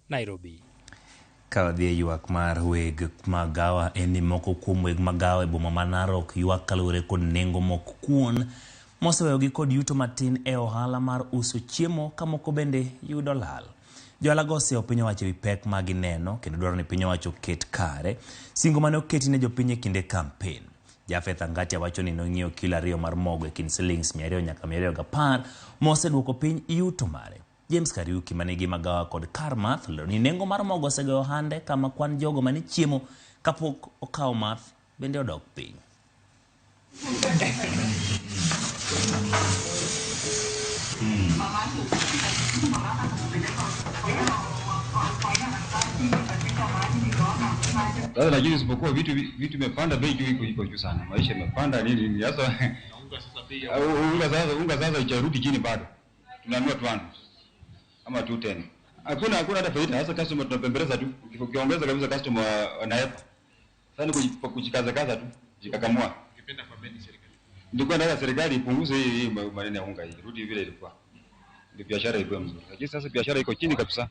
Nairobi. Ka wadhi e ywak mar weg magawa en ni moko kuom weg magawa e boma ma Narok ywak kaluwore kod nengo mok kuon moseweyogi kod yuto matin e ohala mar uso chiemo ka moko bende yudo lal. Johala go oseyo piny owacho ewi pek ma gineno kendo dwaro ni piny owacho oket kare singo mane oketi ne jopiny e kinde kampen. Japheth Angatia wacho ni nong'iewo kilo 2 mar mogo e kind silings 200 nyaka 210 moseduoko piny yuto mare. James Kariuki manigi magawa kod kar math olero ni nengo mar mogo osegoyo ohande kama kwan jogo mane chiemo kapok okawo math bende odok piny. Sasa lakini isipokuwa vitu vimepanda bei juu iko juu sana. Maisha imepanda nini nini. Sasa unga sasa haijarudi chini bado. Tunanunua 200 ama 210. Hakuna hata faida. Sasa customer tunapembeleza tu. Ukiongeza kabisa customer wanaepa. Sasa ni kujikaza kaza tu, jikakamua. Nilikuwa nataka serikali ipunguze hii maneno ya unga hii, rudi vile ilikuwa. Ndio biashara ikuwe mzuri. Lakini sasa biashara iko chini kabisa.